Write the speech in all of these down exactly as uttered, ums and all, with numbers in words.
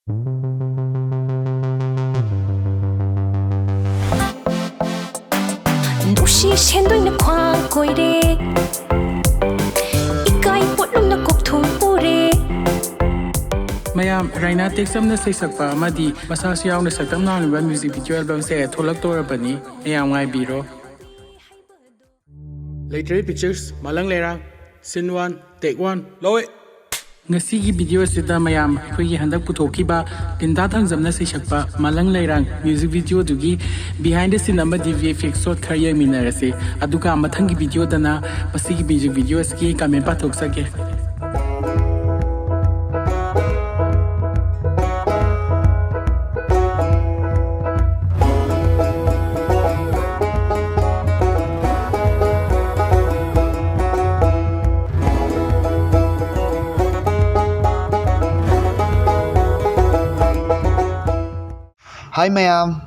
ꯅꯨꯡꯁꯤ ꯁꯦꯟꯗꯣꯏꯅ ꯈ꯭ꯋꯥꯡ ꯀꯣꯏꯔꯦ, ꯏꯀꯥꯏ ꯄꯣꯠꯂꯨꯝꯅ ꯀꯣꯛꯊꯣꯡ ꯎꯔꯦ꯫ ꯃꯌꯥꯝ, ꯔꯥꯏꯅꯥ ꯇꯦꯛꯆꯝꯅ ꯁꯩꯁꯛꯄ ꯑꯃꯗꯤ ꯃꯁꯥꯁꯨ ꯌꯥꯎꯅ ꯁꯛꯇꯝ ꯂꯥꯡꯂꯤꯕ ꯃ꯭ꯌꯨꯖꯤꯛ ꯚꯤꯗꯤꯑꯣ ꯑꯦꯜꯕꯝꯁꯦ ꯊꯣꯛꯂꯛꯇꯧꯔꯕꯅꯤ꯫ ꯃꯌꯥꯝ ꯉꯥꯏꯕꯤꯔꯣ꯫ ꯂꯩꯇ꯭ꯔꯦ ꯄꯤꯛꯆꯔꯁ, ꯃꯥꯂꯪ ꯂꯩꯔꯥꯡ, ꯁꯤꯟ ꯋꯥꯟ, ꯇꯦꯛ ꯋꯥꯟ, ꯂꯧꯋꯦ꯫ ꯉꯁꯤꯒꯤ ꯚꯤꯗꯤꯑꯣ ꯑꯁꯤꯗ ꯃꯌꯥꯝ ꯑꯩꯈꯣꯏꯒꯤ ꯍꯟꯗꯛ ꯄꯨꯊꯣꯛꯈꯤꯕ ꯂꯤꯟꯗꯥ ꯊꯥꯡꯖꯝꯅ ꯁꯩꯁꯛꯄ ꯃꯥꯂꯪ ꯂꯩꯔꯥꯡ ꯃ꯭ꯌꯨꯖꯤꯛ ꯚꯤꯗꯤꯑꯣꯗꯨꯒꯤ behind the scene ꯑꯃꯗꯤ V F X shot ꯈꯔ ꯌꯦꯡꯃꯤꯟꯅꯔꯁꯤ꯫ ꯑꯗꯨꯒ ꯃꯊꯪꯒꯤ ꯚꯤꯗꯤꯑꯣꯗꯅ ꯃꯁꯤꯒꯤ ꯃ꯭ꯌꯨꯖꯤꯛ ꯚꯤꯗꯤꯑꯣ ꯑꯁꯤꯒꯤ ꯀꯃꯦꯟ ꯄꯥꯊꯣꯛꯆꯒꯦ꯫ ꯍꯥꯏ ꯃꯌꯥꯝ,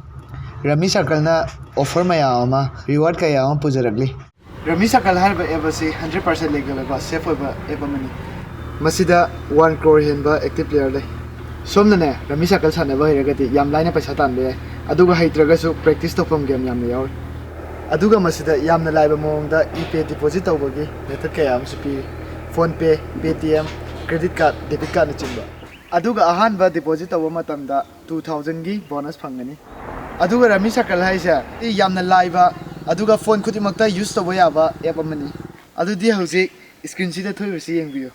ꯔꯃꯤ ꯁꯔꯀꯜꯅ ꯑꯣꯐꯔ ꯃꯌꯥꯝ ꯑꯃ, ꯔꯤꯋꯥꯔꯗ ꯀꯌꯥ ꯑꯃ ꯄꯨꯖꯔꯛꯂꯤ꯫ ꯔꯃꯤ ꯁꯔꯀꯜ ꯍꯥꯏꯔꯤꯕ ꯑꯦꯞ ꯑꯁꯤ ꯍꯟꯗ꯭ꯔꯦꯠ ꯄꯥꯔꯁꯦꯟ ꯂꯤꯒꯦꯜ ꯑꯣꯏꯕ ꯁꯦꯐ ꯑꯣꯏꯕ ꯑꯦꯞ ꯑꯃꯅꯤ꯫ ꯃꯁꯤꯗ ꯋꯥꯟ ꯀ꯭ꯔꯣꯔ ꯍꯦꯟꯕ ꯑꯦꯛꯇꯤꯚ ꯄ꯭ꯂꯦꯌꯔ ꯂꯩ꯫ ꯁꯣꯝꯅꯅꯦ, ꯔꯃꯤ ꯁꯔꯀꯜ ꯁꯥꯟꯅꯕ ꯍꯩꯔꯒꯗꯤ ꯌꯥꯝ ꯂꯥꯏꯅ ꯄꯩꯁꯥ ꯇꯥꯟꯕ ꯌꯥꯏ꯫ ꯑꯗꯨꯒ ꯍꯩꯇ꯭ꯔꯒꯁꯨ ꯄ꯭ꯔꯦꯛꯇꯤꯁ ꯇꯧꯐꯝ ꯒꯦꯝ ꯌꯥꯝꯅ ꯌꯥꯎꯔꯤ꯫ ꯑꯗꯨꯒ ꯃꯁꯤꯗ ꯌꯥꯝꯅ ꯂꯥꯏꯕ ꯃꯑꯣꯡꯗ ꯏ ꯄꯦ ꯗꯤꯄꯣꯖꯤꯠ ꯇꯧꯕꯒꯤ ꯃꯦꯊꯠ ꯀꯌꯥ ꯑꯃꯁꯨ ꯄꯤꯔꯤ꯫ PhonePe, Paytm, credit card, debit ꯀꯥꯔꯗꯅꯆꯤꯡꯕ꯫ ꯑꯗꯨꯒ ꯑꯍꯥꯟꯕ ꯗꯤꯄꯣꯖꯤꯠ ꯇꯧꯕ ꯃꯇꯝꯗ ꯇꯨ ꯊꯥꯎꯖꯟꯒꯤ ꯕꯣꯅꯁ ꯐꯪꯒꯅꯤ꯫ ꯑꯗꯨꯒ ꯔꯃꯤ ꯁꯔꯀꯜ ꯍꯥꯏꯁꯦ ꯌꯥꯝꯅ ꯂꯥꯏꯕ, ꯑꯗꯨꯒ ꯐꯣꯟ ꯈꯨꯗꯤꯡꯃꯛꯇ ꯌꯨꯁ ꯇꯧꯕ ꯌꯥꯕ ꯑꯦꯞ ꯑꯃꯅꯤ꯫ ꯑꯗꯨꯗꯤ ꯍꯧꯖꯤꯛ ꯁ꯭ꯀ꯭ꯔꯤꯟꯁꯤꯗ ꯊꯣꯛꯏꯕꯁꯤ ꯌꯦꯡꯕꯤꯌꯨ꯫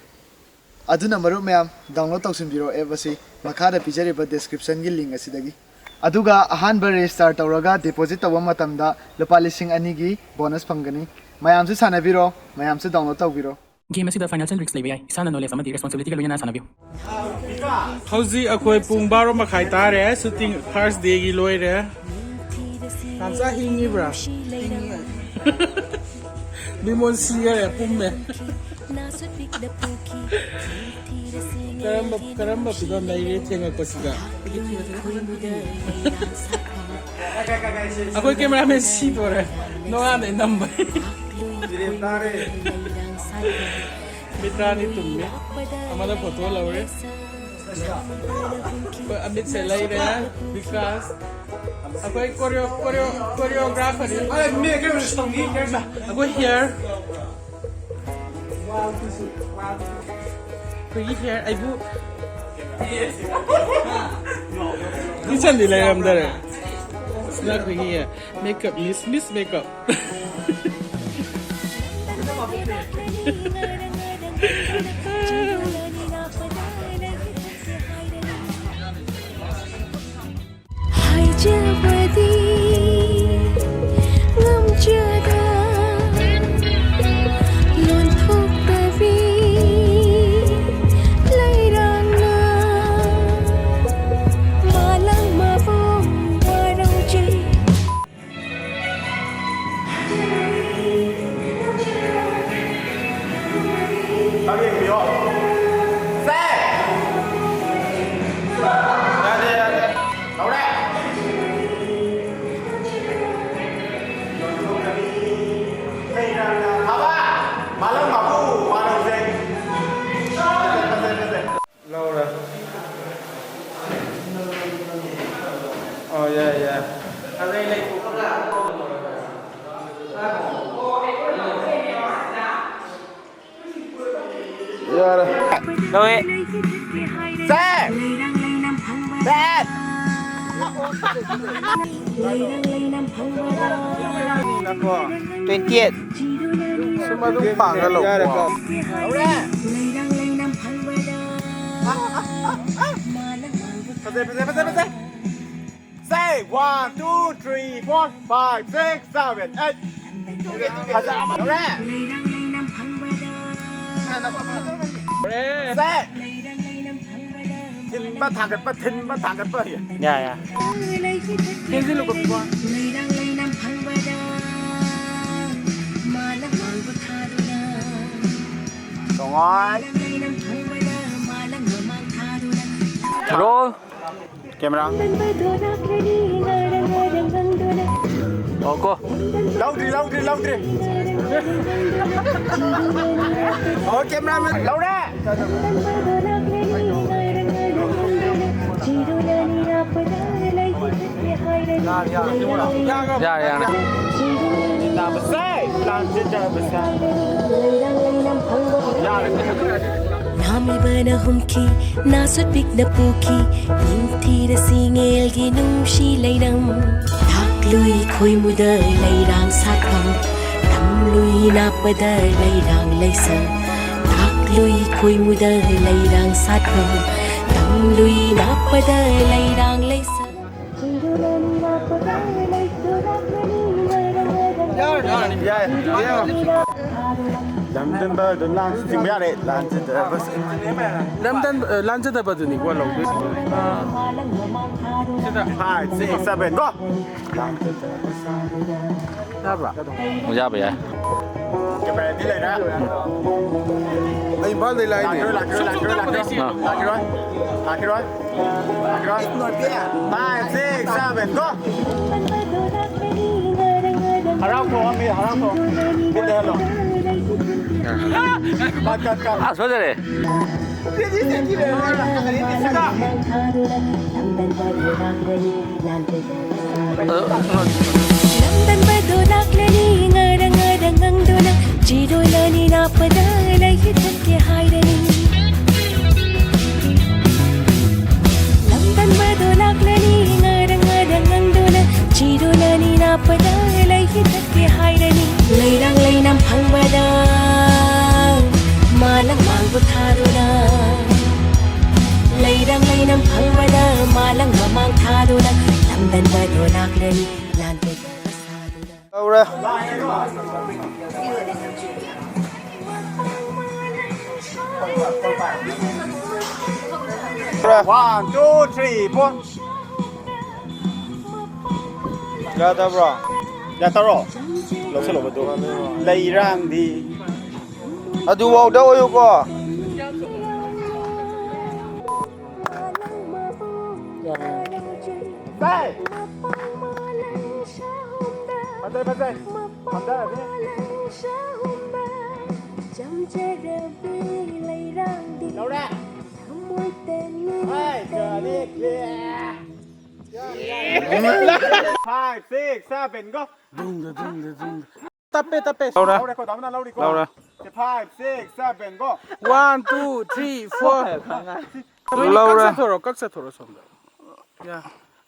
ꯑꯗꯨꯅ ꯃꯔꯨꯞ ꯃꯌꯥꯝ, ꯗꯥꯎꯟꯂꯣꯗ ꯇꯧꯁꯤꯟꯕꯤꯔꯣ ꯑꯦꯞ ꯑꯁꯤ ꯃꯈꯥꯗ ꯄꯤꯖꯔꯤꯕ ꯗꯤꯁꯀ꯭ꯔꯤꯞꯁꯟꯒꯤ ꯂꯤꯡ ꯑꯁꯤꯗꯒꯤ꯫ ꯑꯗꯨꯒ ꯑꯍꯥꯟꯕ ꯔꯦꯖꯤꯁꯇꯥꯔ ꯇꯧꯔꯒ ꯗꯤꯄꯣꯖꯤꯠ ꯇꯧꯕ ꯃꯇꯝꯗ ꯂꯨꯄꯥ ꯂꯤꯁꯤꯡ ꯑꯅꯤꯒꯤ ꯕꯣꯅꯁ ꯐꯪꯒꯅꯤ꯫ ꯃꯌꯥꯝꯁꯨ ꯁꯥꯟꯅꯕꯤꯔꯣ, ꯃꯌꯥꯝꯁꯨ ꯗꯥꯎꯟꯂꯣꯗ ꯇꯧꯕꯤꯔꯣ꯫ ꯒꯦꯝ ꯑꯁꯤꯗ ꯐꯥꯏꯅꯥꯟꯁꯤꯌꯦꯜ ꯔꯤꯁꯛ ꯂꯩꯕ ꯌꯥꯏ꯫ ꯏꯁꯥꯅ ꯅꯣꯂꯦꯖ ꯑꯃꯗꯤ ꯔꯦꯁꯄꯣꯟꯁꯤꯕꯤꯂꯤꯇꯤꯒ ꯂꯣꯏꯅꯅ ꯁꯥꯟꯅꯕꯤꯌꯨ꯫ ꯍꯧꯖꯤꯛ ꯑꯩꯈꯣꯏ ꯄꯨꯡ ꯕꯥꯔꯣ ꯃꯈꯥꯏ ꯇꯥꯔꯦ꯫ ꯁꯨꯇꯤꯡ ꯐꯥꯔꯁ ꯗꯦꯒꯤ ꯂꯣꯏꯔꯦ꯫ ꯅꯥꯝꯆꯥ ꯍꯤꯡꯉꯤꯕ꯭ꯔꯥ? ꯕꯤꯃꯣꯜ ꯁꯤꯈꯔꯦ, ꯄꯨꯝꯃꯦ꯫ ꯀꯔꯝꯕ, ꯀꯔꯝꯕ ꯐꯤꯕꯝ ꯂꯩꯔꯦ ꯊꯦꯡꯉꯛꯄꯁꯤꯗ? ꯑꯩꯈꯣꯏ ꯀꯦꯃꯦꯔꯥꯃꯦꯟ ꯁꯤꯗꯣꯔꯦ꯫ ꯅꯣꯡꯉꯥꯟꯗꯩ ꯅꯝꯕ꯫ ꯃꯤꯇ꯭ꯔꯥꯅꯤ ꯇꯨꯝꯃꯤ꯫ ꯑꯃꯅ ꯐꯣꯇꯣ ꯂꯧꯔꯦ꯫ ꯑꯩꯈꯣꯏ ꯑꯃꯤꯠꯁꯦ ꯂꯩꯔꯦ꯫ ꯕꯤꯀꯥꯁ꯫ ꯑꯩꯈꯣꯏ ꯀꯣꯔꯤꯌꯣ ꯀꯣꯔꯤꯌꯣ ꯀꯣꯔꯤꯌꯣꯒ꯭ꯔꯥꯐꯔꯅꯤ꯫ ꯑꯩꯈꯣꯏ ꯍꯤꯌꯔ꯫ ꯑꯩꯈꯣꯏꯒꯤ ꯍꯤꯌꯔ ꯑꯩꯕꯨ ꯏꯁꯟꯗꯤ ꯂꯩꯔꯝꯗꯔꯦ꯫ ꯁꯤꯅ ꯑꯩꯈꯣꯏꯒꯤ ꯃꯦꯀꯞ ꯃꯤꯁ ꯃꯤꯁ ꯃꯦꯀꯞ꯫ ꯍꯥꯏꯖꯕꯗꯤ ꯉꯝꯖꯗ ꯂꯣꯟꯊꯣꯛꯇꯕꯤ ꯂꯩꯔꯥꯡꯅ ꯃꯥꯂꯪ ꯃꯕꯨ ꯋꯥꯔꯧꯖꯩ꯫ ꯁꯛ ꯌꯦꯡꯕꯤꯌꯣ꯫ ꯁꯦ! ꯌꯥꯗꯦ, ꯌꯥꯗꯦ꯫ ꯂꯧꯔꯦ꯫ ꯊꯥꯕ! ꯃꯥꯂꯪ ꯃꯥꯕꯨ ꯃꯥꯂꯪꯁꯦ꯫ ꯐꯖꯩ, ꯐꯖꯩ, ꯐꯖꯩ꯫ ꯂꯧꯔꯦ꯫ ꯑꯣ, ꯌꯥꯏ, ꯌꯥꯏ꯫ ꯌꯥꯔꯦ꯫ ꯂꯧꯋꯦ꯫ ꯁꯦ! ꯁꯦ! Twenty eight. ꯁꯨꯝ ꯑꯗꯨꯝ ꯄꯥꯡꯉ ꯂꯧꯀꯣ꯫ ꯐꯖꯩ, ꯐꯖꯩ, ꯐꯖꯩ, ꯐꯖꯩ꯫ Say one, two, three, four, five, six, seven, eight. ꯐꯖꯔꯦ꯫ ꯁꯦ! ꯊꯤꯟꯕ ꯊꯥꯡꯒꯠꯄ, ꯊꯤꯟꯕ ꯊꯥꯡꯒꯠꯄ꯫ ꯌꯥ, ꯌꯥ꯫ ꯆꯦꯟꯁꯤꯜꯂꯨꯀꯣ, ꯄꯤꯕꯣꯟ꯫ ꯇꯣꯉꯥꯟ꯫ Roll꯫ Camera꯫ ꯑꯣ ꯀꯣ꯫ ꯂꯧꯗ꯭ꯔꯤ, ꯂꯧꯗ꯭ꯔꯤ, ꯂꯧꯗ꯭ꯔꯤ꯫ ꯑꯣ, cameraman ꯂꯧꯔꯦ꯫ ꯌꯥꯔꯦ, ꯌꯥꯔꯦ꯫ ꯅꯥꯝꯃꯤꯕꯅ ꯍꯨꯝꯈꯤ, ꯅꯥꯁꯨ ꯄꯤꯛꯅ ꯄꯨꯈꯤ, ꯅꯤꯡꯊꯤꯔ ꯁꯤꯡꯉꯦꯜꯒꯤ ꯅꯨꯡꯁꯤ ꯂꯩꯔꯝ꯫ ꯇꯥꯛꯂꯨꯏ ꯈꯣꯏꯃꯨꯗ ꯂꯩꯔꯥꯡ ꯁꯥꯠꯐꯝ, ꯇꯝꯂꯨꯏ ꯅꯥꯞꯄꯗ ꯂꯩꯔꯥꯡ ꯂꯩꯁꯪ꯫ ꯇꯥꯛꯂꯨꯏ ꯈꯣꯏꯃꯨꯗ ꯂꯩꯔꯥꯡ ꯁꯥꯠꯐꯝ, ꯇꯝꯂꯨꯏ ꯅꯥꯞꯄꯗ ꯂꯩꯔꯥꯡ ꯂꯩꯁꯪ꯫ ꯌꯥꯏ, ꯌꯥꯏ꯫ ꯂꯝꯗꯝꯕ ꯑꯗꯨꯝ ꯂꯥꯡ ꯆꯤꯡꯕ ꯌꯥꯔꯦ꯫ ꯂꯥꯟ ꯆꯠꯇꯕ ꯕꯁ꯫ ꯂꯝꯗꯝ, ꯑ, ꯂꯥꯟꯖꯗꯕꯗꯨꯅꯤꯀꯣ ꯂꯧꯗꯣꯏꯁꯦ꯫ Five, six, seven, go! ꯂꯥꯟ ꯆꯠꯇꯕ ꯕꯁ꯫ ꯌꯥꯕ꯭ꯔꯥ? ꯌꯥꯕ ꯌꯥꯏ꯫ ꯀꯦꯃꯦꯔꯥꯗꯤ ꯂꯩꯔꯦ꯫ ꯑꯩ ꯏꯝꯐꯥꯜꯗꯩ ꯂꯥꯛꯏꯅꯦ꯫ ꯂꯥꯛꯈꯤꯔꯣꯏ, ꯂꯥꯛꯈꯤꯔꯣꯏ, ꯂꯥꯛꯈꯤꯔꯣꯏ꯫ ꯑꯥ꯫ ꯂꯥꯛꯈꯤꯔꯣꯏ꯫ ꯂꯥꯛꯈꯤꯔꯣꯏ꯫ Five, six, seven, go! ꯍꯔꯥꯎ ꯊꯣꯛꯑꯝꯃꯤ, ꯍꯔꯥꯎ ꯊꯣꯛꯑꯝꯃꯤ꯫ ꯃꯤꯠ ꯂꯩꯍꯜꯂꯣ꯫ ꯀꯠ, ꯀꯠ, ꯀꯠ꯫ ꯑꯁ, ꯐꯖꯔꯦ꯫ ꯅꯝꯗꯟꯕꯗꯣ ꯂꯥꯛꯂꯅꯤ ꯉꯔ ꯉꯔ ꯉꯪꯗꯨꯅ ꯆꯤꯔꯣꯏꯂꯅꯤ ꯅꯥꯄꯗ ꯂꯩꯈꯤꯗ꯭ꯔꯦ ꯍꯥꯏꯔꯅꯤ ꯅꯝꯗꯟꯕꯗꯣ ꯂꯥꯛꯂꯅꯤ ꯉꯔ ꯉꯔ ꯉꯪꯗꯨꯅ ꯆꯤꯔꯣꯏꯂꯅꯤ ꯅꯥꯄꯗ ꯂꯩꯈꯤꯗ꯭ꯔꯦ ꯍꯥꯏꯔꯅꯤ ꯂꯩꯔꯥꯡ ꯂꯩꯅꯝ ꯐꯪꯕꯗ ꯃꯥꯂꯪ ꯃꯥꯡꯕ ꯊꯥꯗꯨꯅ ꯂꯩꯔꯥꯡ ꯂꯩꯅꯝ ꯐꯪꯕꯗ ꯃꯥꯂꯪ ꯃꯃꯥꯡ ꯊꯥꯗꯨꯅ ꯂꯝꯗꯟꯕꯗꯣ ꯂꯥꯛꯂꯅꯤ ꯂꯥꯟ ꯀꯌꯥ ꯁꯥꯗꯨꯅ ꯇꯧꯔꯦ꯫ One, two, three, four. ꯌꯥꯗꯕ꯭ꯔꯣ? ꯌꯥ ꯇꯧꯔꯣ꯫ ꯂꯧꯁꯜꯂꯣ ꯃꯗꯨ꯫ ꯂꯩꯔꯥꯡꯗꯤ꯫ ꯑꯗꯨꯐꯥꯎꯗ ꯑꯣꯏꯌꯨꯀꯣ꯫ ꯐꯖꯩ, ꯐꯖꯩ꯫ ꯐꯝꯊꯔꯁꯤ꯫ ꯂꯧꯔꯦ꯫ ꯍꯥꯏ, ꯀꯔꯤ? Five, six, seven, go. ꯇꯞꯄꯦ, ꯇꯞꯄꯦ꯫ ꯂꯧꯔꯦ꯫ ꯂꯧꯔꯦꯀꯣ, ꯗꯥꯝꯅ ꯂꯧꯔꯤꯀꯣ꯫ ꯂꯧꯔꯦ꯫ Five, six, seven, go. One, two, three, four. ꯂꯧꯔꯦ꯫ ꯀꯛ ꯆꯠꯊꯣꯔꯣ, ꯀꯛ ꯆꯠꯊꯣꯔꯣ ꯁꯣꯝꯗ꯫ ꯌꯥ,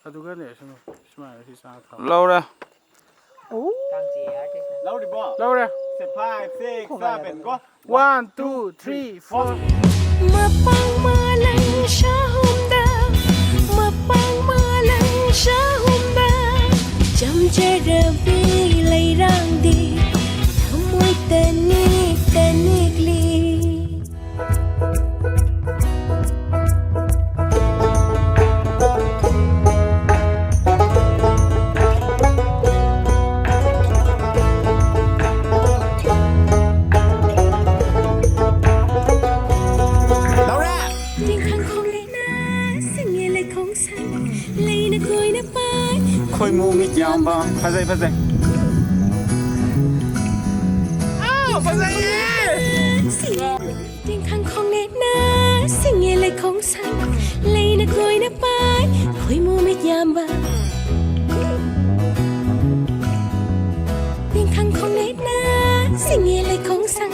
ꯑꯗꯨꯒꯅꯦ ꯁꯨꯝ ꯁꯨꯃꯥꯏꯅ ꯁꯤ ꯆꯥ ꯊꯝꯃꯣ꯫ ꯂꯧꯔꯦ꯫ ꯂꯧꯔꯤꯕꯣ? ꯂꯧꯔꯦ꯫ Five, six, seven, go. One, two, three, four. ꯃꯄꯥꯡ ꯃꯥꯂꯪ ꯁꯥꯍꯨꯝꯗ, ꯃꯄꯥꯡ ꯃꯥꯂꯪ ꯁꯥꯍꯨꯝꯗ, ꯆꯝꯖꯔꯕꯤ ꯂꯩꯔꯥꯡꯗꯤ ꯊꯃꯣꯏ ꯇꯅꯤꯛ ꯇꯅꯤꯛꯂꯤ꯫ ꯂꯧꯔꯦ! ꯇꯤꯡꯈꯪ ꯈꯣꯡꯂꯩꯅ ꯁꯤꯡꯉꯦ ꯂꯩꯈꯣꯡ ꯁꯪ, ꯂꯩꯅ ꯀꯣꯏꯅ ꯄꯥꯏ꯫ ꯈꯣꯏꯃꯨ ꯃꯤꯠ ꯌꯥꯝꯕ꯫ ꯐꯖꯩ, ꯐꯖꯩ꯫ ꯑꯥꯎ, ꯐꯖꯩꯌꯦ! ꯁꯤꯡꯉꯦ ꯇꯤꯡꯈꯪ ꯈꯣꯡꯅꯦꯠꯅ ꯁꯤꯡꯉꯦ ꯂꯩꯈꯣꯡ ꯁꯪ, ꯂꯩꯅ ꯀꯣꯏꯅ ꯄꯥꯏ ꯈꯣꯏꯃꯨ ꯃꯤꯠ ꯌꯥꯝꯕ꯫ ꯇꯤꯡꯈꯪ ꯈꯣꯡꯅꯦꯠꯅ ꯁꯤꯡꯉꯦ ꯂꯩꯈꯣꯡ ꯁꯪ,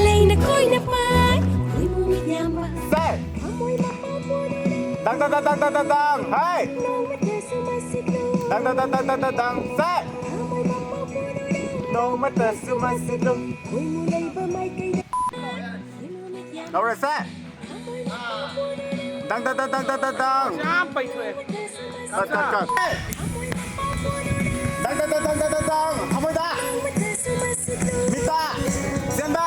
ꯂꯩꯅ ꯀꯣꯏꯅ ꯄꯥꯏ ꯈꯣꯏꯃꯨ ꯃꯤꯠ ꯌꯥꯝꯕ꯫ ꯁꯦ! ꯊꯃꯣꯏ ꯃꯄꯥ ꯄꯣꯔꯦ ꯗꯪ, ꯗꯪ, ꯗꯪ, ꯗꯪ, ꯗꯪ, ꯗꯪ, ꯗꯪ! ꯍꯥꯏ! ꯅꯣꯡꯃꯇꯁꯨ ꯃꯁꯤꯠꯂꯨ꯫ ꯗꯪ, ꯗꯪ, ꯗꯪ, ꯗꯪ, ꯗꯪ, ꯗꯪ, ꯗꯪ! ꯁꯦ! ꯊꯃꯣꯏ ꯃꯄꯥ ꯄꯣꯔꯦ ꯅꯣꯡꯃꯇꯁꯨ ꯃꯁꯤꯠꯂꯨ꯫ ꯈꯣꯏꯃꯨ ꯂꯩꯕ ꯃꯥꯏꯀꯩꯗ ꯂꯧꯔꯁꯦ꯫ ꯗꯪ, ꯗꯪ, ꯗꯪ, ꯗꯪ, ꯗꯪ, ꯗꯪ, ꯗꯪ꯫ ꯌꯥꯝ ꯄꯩꯊꯣꯛꯑꯦ꯫ ꯀꯠ, ꯀꯠ, ꯀꯠ꯫ ꯗꯪ, ꯗꯪ, ꯗꯪ, ꯗꯪ, ꯗꯪ, ꯗꯪ, ꯗꯪ꯫ ꯊꯃꯣꯏꯗ꯫ ꯃꯤꯠꯇ꯫ ꯆꯦꯟꯕ꯫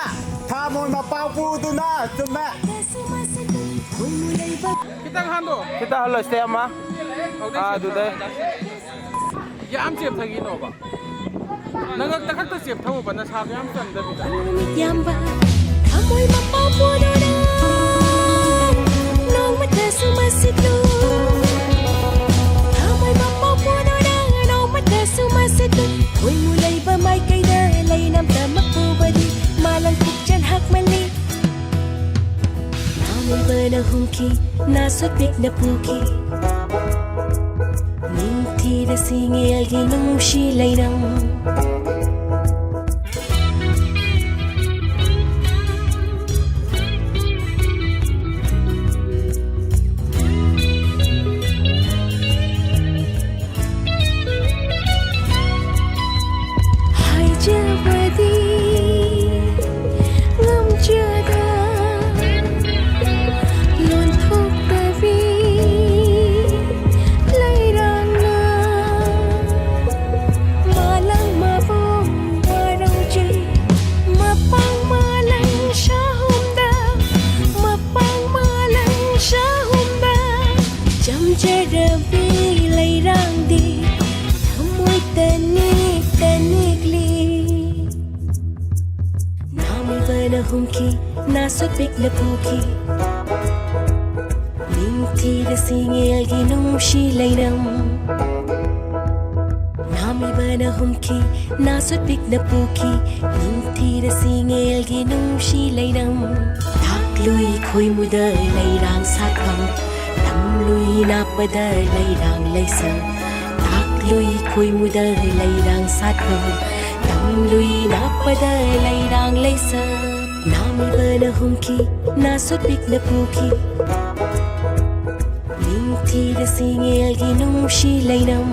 ꯊꯃꯣꯏ ꯃꯄꯥꯎ ꯄꯨꯗꯨꯅ ꯆꯨꯝꯃꯦ꯫ ꯈꯤꯇꯪ ꯍꯟꯗꯣ꯫ ꯈꯤꯇꯪ ꯍꯜꯂꯣ, step ꯑꯃ꯫ ꯍꯧꯖꯤꯛ ꯑꯥ, ꯑꯗꯨꯗꯩ꯫ ꯌꯥꯝ ꯆꯦꯞꯊꯈꯤꯅꯣꯕ꯫ ꯅꯉꯛꯇ ꯈꯛꯇ ꯆꯦꯞꯊꯧꯕ, ꯅꯁꯥꯗꯣ ꯌꯥꯝ ꯆꯪꯗꯕꯤꯗ꯫ ꯌꯥꯝꯕ ꯊꯃꯣꯏ ꯃꯄꯥ ꯄꯣꯔꯣꯔꯣ, ꯅꯣꯡꯃꯇꯁꯨ ꯃꯁꯤꯠꯂꯨ꯫ ꯊꯃꯣꯏ ꯃꯄꯥ ꯄꯣꯔꯣꯔꯣ, ꯅꯣꯡꯃꯇꯁꯨ ꯃꯁꯤꯠꯂꯨ꯫ ꯈꯣꯏꯃꯨ ꯂꯩꯕ ꯃꯥꯏꯀꯩꯗ ꯂꯩꯅꯝꯇꯃꯛ ꯄꯨꯕꯗꯤ ꯃꯥꯂꯪ ꯄꯨꯛꯆꯦꯜ ꯍꯛꯃꯜꯂꯤ꯫ ꯅꯥꯃꯨꯕꯅ ꯍꯨꯝꯈꯤ, ꯅꯥꯁꯣꯠ ꯄꯤꯛꯅ ꯄꯨꯈꯤ꯫ ꯊꯤꯔꯁꯤ ꯉꯦꯜꯒꯤ ꯅꯨꯡꯁꯤ ꯂꯩꯔꯝ꯫ ꯍꯥꯏꯖꯕꯗꯤ ꯉꯝꯖꯗ ꯂꯣꯟꯊꯣꯛꯇꯕꯤ ꯂꯩꯔꯥꯡꯅ ꯃꯥꯂꯪ ꯃꯕꯨꯡ ꯋꯥꯔꯧꯖꯩ꯫ ꯃꯄꯥꯡ ꯃꯥꯂꯪ ꯁꯥꯍꯨꯝꯗ, ꯃꯄꯥꯡ ꯃꯥꯂꯪ ꯁꯥꯍꯨꯝꯗ ꯆꯝꯖꯔꯕꯤ ꯂꯩꯔꯥꯡꯗꯤ ꯊꯃꯣꯏ ꯇꯅꯤꯛ ꯇꯅꯤꯛꯂꯤ꯫ ꯅꯥꯃꯤꯕꯅ ꯍꯨꯝꯈꯤ, ꯅꯥꯁꯨ ꯄꯤꯛꯅ ꯄꯨꯈꯤ꯫ ꯅꯤꯡꯊꯤꯔꯁꯤ ꯉꯦꯜꯒꯤ ꯅꯨꯡꯁꯤ ꯂꯩꯔꯝ꯫ ꯅꯥꯃꯤꯕꯅ ꯍꯨꯝꯈꯤ, ꯅꯥꯁꯨ ꯄꯤꯛꯅ ꯄꯨꯈꯤ꯫ ꯅꯤꯡꯊꯤꯔꯁꯤ ꯉꯦꯜꯒꯤ ꯅꯨꯡꯁꯤ ꯂꯩꯔꯝ꯫ ꯇꯥꯛꯂꯨꯏ ꯈꯣꯏꯃꯨꯗ ꯂꯩꯔꯥꯡ ꯁꯥꯠꯐꯝ, ꯇꯝꯂꯨꯏ ꯅꯥꯞꯄꯗ ꯂꯩꯔꯥꯡ ꯂꯩꯁꯪ꯫ ꯇꯥꯛꯂꯨꯏ ꯈꯣꯏꯃꯨꯗ ꯂꯩꯔꯥꯡ ꯁꯥꯠꯐꯝ, ꯇꯝꯂꯨꯏ ꯅꯥꯞꯄꯗ ꯂꯩꯔꯥꯡ ꯂꯩꯁꯪ꯫ ꯅꯥꯃꯤꯕꯅ ꯍꯨꯝꯈꯤ, ꯅꯥꯁꯨ ꯄꯤꯛꯅ ꯄꯨꯈꯤ꯫ ꯅꯤꯡꯊꯤꯔꯁꯤ ꯉꯦꯜꯒꯤ ꯅꯨꯡꯁꯤ ꯂꯩꯔꯝ꯫